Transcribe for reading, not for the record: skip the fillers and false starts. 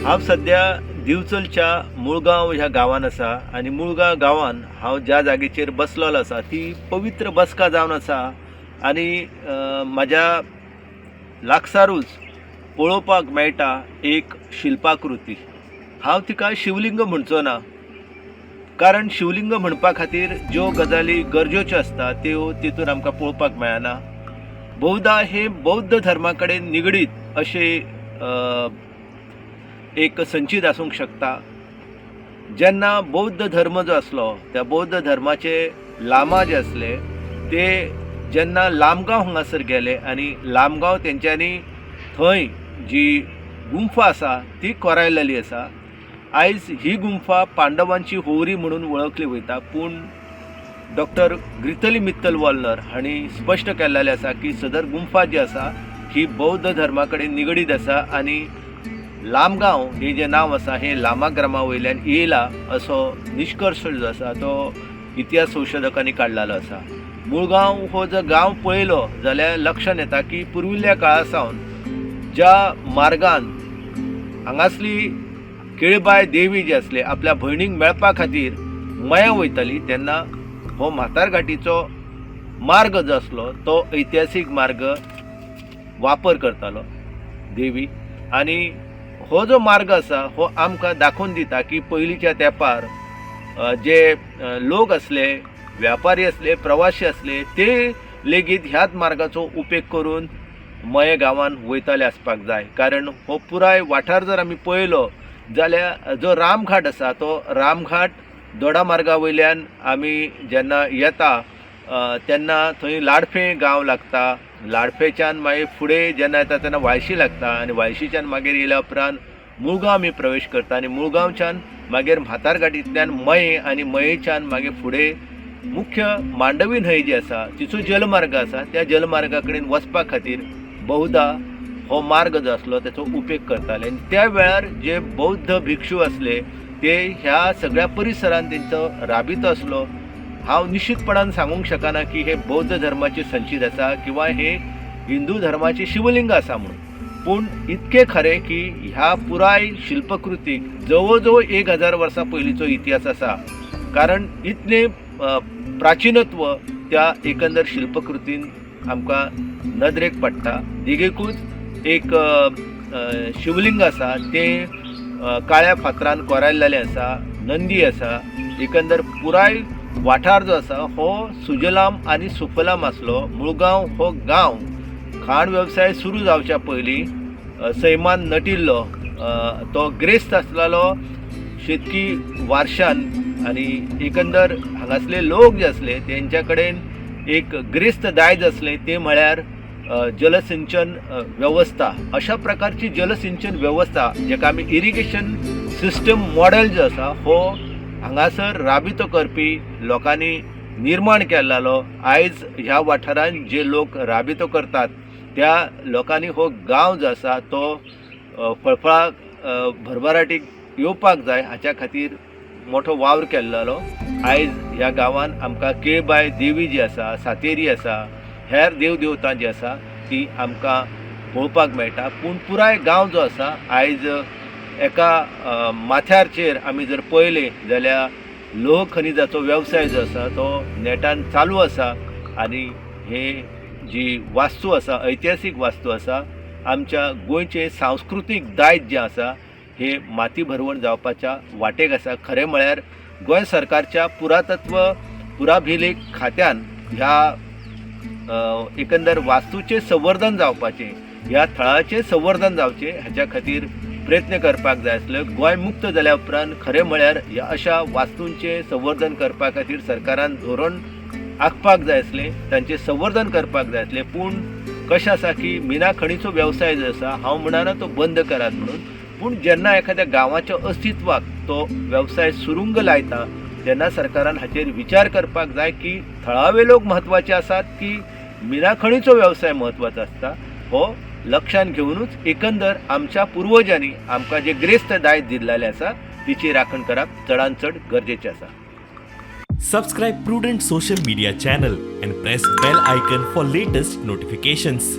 हांव सद्या दिवचलच्या मुळगांव ह्या गांवान आसा आनी मुळगांव गांवान हांव ज्या जागेचेर बसलेलो आसा ती पवित्र बसका जावन आसा आनी म्हाज्या लागसारूच पळोवपाक मेळटा एक शिल्पाकृती. हांव तिका शिवलिंग म्हणचो ना, कारण शिवलिंग म्हणपा खातीर ज्यो गजाली गरजेच्यो आसता त्यो तितून आमकां पळोवपाक मेळना. बहुधा हे बौद्ध धर्मा कडेन निगडीत अशें एक संचीत आसूंक शकता. जेन्ना बौद्ध धर्म जो आसलो त्या बौद्ध धर्माचे लामा जे आसले ते जेन्ना लामगांव हांगासर गेले आनी लामगांव तेंच्यांनी थंय जी गुंफा आसा ती कोरायलेली आसा. आयज ही गुंफा पांडवांची होवरी म्हणून वळखली वयता, पूण डॉक्टर ग्रितली मित्तल वॉलनर हांणी स्पश्ट केल्लेलें आसा की सदर गुंफा जी आसा ही बौद्ध धर्मा कडेन निगडीत आसा आनी लामगांव हें जें नांव आसा हें लामाग्रामा वयल्यान येयला असो निश्कर्श जो आसा तो इतिहास संशोधकांनी काडलेलो आसा. मुळगांव हो जर गांव पळयलो जाल्यार लक्षांत येता की पुर्विल्ल्या काळा सावन ज्या मार्गान हांगासली केळबाय देवी जी आसली आपल्या भयणीक मेळपा खातीर मयां वयताली तेन्ना हो म्हातार घाटीचो मार्ग जो आसलो तो ऐतिहासीक मार्ग वापर करतालो देवी. आनी हो जो मार्ग आसा हो आमकां दाखोवन दिता की पयलींच्या तेंपार जे लोक आसले, व्यापारी आसले, प्रवाशी आसले ते लेगीत ह्याच मार्गाचो उपेग करून मये गांवान वयताले आसपाक जाय. कारण हो पुराय वाठार जर आमी पळयलो जाल्यार जो रामघाट आसा तो रामघाट दोडा मार्गा वयल्यान आमी जेन्ना येता तेन्ना थंय लाडफें गांव लागता. लाडफेच्यान मागीर फुडें जेन्ना येता तेन्ना वाळशी लागता आनी वाळशीच्यान मागीर येयल्या उपरांत मुळगांव आमी प्रवेश करता आनी मुळगांवच्यान मागीर म्हातार घाटींतल्यान मये आनी मयेच्यान मागीर फुडें मुख्य मांडवी न्हंय जी आसा तिचो जलमार्ग आसा त्या जलमार्गा कडेन वचपा खातीर बहुधा हो मार्ग जो आसलो तेचो उपेग करताले. आनी त्या वेळार जे बौद्ध भिक्षू आसले ते ह्या सगळ्या परिसरान तेंचो राबितो आसलो. हांव निश्चितपणान सांगूंक शकना की हे बौद्ध धर्माचे संचीत आसा किंवा हे हिंदू धर्माचे शिवलिंग आसा म्हणून, पूण इतकें खरें की ह्या पुराय शिल्पकृतीक जवळ जवळ 1000 वर्सां पयलींचो इतिहास आसा. कारण इतलें प्राचीनत्व त्या एकंदर शिल्पकृतीन आमकां नदरेक पडटा. देगेकूच एक शिवलिंग आसा तें काळ्या फातरान कोरायल्लेलें आसा, नंदी आसा. एकंदर पुराय वाठार जो आसा हो सुजलाम आनी सुफलाम आसलो. मुळगांव हो गांव खाण वेवसाय सुरू जावच्या पयलीं सैमान नटिल्लो, तो ग्रेस्त आसलेलो शेतकी वारशान आनी एकंदर हांगासले लोक जे आसले तेंच्या कडेन एक ग्रेस्त दायज आसलें तें म्हळ्यार जलसिंचन वेवस्था. अशा प्रकारची जलसिंचन वेवस्था जेका आमी इरिगेशन सिस्टम मॉडेल जो आसा हो हांगासर राबितो करपी लोकांनी निर्माण केल्लो. आयज ह्या वाठारांत जे लोक राबितो करतात त्या लोकांनी हो गांव जो आसा तो फळफळाक भरभराटीक येवपाक जाय हाच्या खातीर मोठो वावर केल्लो. आयज ह्या गांवान आमकां केळबाय देवी जी आसा, सातेरी आसा, हेर देव देवतां जी आसा ती आमकां पळोवपाक मेळटा. पूण पुराय गांव जो आसा आयज एका माथ्याचेर आमी जर पळयलें जाल्यार लोह खनिजाचो वेवसाय जो आसा तो नेटान चालू आसा आनी हे जी वास्तू आसा ऐतिहासीक वास्तू आसा आमच्या गोंयचें सांस्कृतीक दायज जें आसा हे माती भरवण जावपाच्या वाटेक आसा. खरें म्हळ्यार गोंय सरकारच्या पुरातत्व पुराभिलेख खात्यान ह्या एकंदर वास्तूचें संवर्धन जावपाचें, ह्या थळाचें संवर्धन जावचें हाच्या खातीर प्रयत्न करपाक जाय आसले. गोंय मुक्त जाल्या उपरांत खरें म्हळ्यार ह्या अशा वास्तूंचें संवर्धन करपा खातीर सरकारान धोरण आंखपाक जाय आसलें, तांचें संवर्धन करपाक जाय आसलें. पूण कशें आसा की मिना खणीचो वेवसाय जो आसा हांव म्हणना तो बंद करात म्हणून, पूण जेन्ना एखाद्या गांवाच्या अस्तित्वाक तो वेवसाय सुरुंग लायता तेन्ना सरकारान हाचेर विचार करपाक जाय की थळावे लोक म्हत्वाचे आसात की मिना खणीचो वेवसाय म्हत्वाचो आसता. हो लक्षांत घेवनूच एकंदर आमच्या पुर्वजांनी आमकां जे ग्रेस्त दायज दिल्लेलें आसा तिची राखण करप चडान चड गरजेचें आसा. Subscribe Prudent Social Media channel and press bell icon for latest notifications.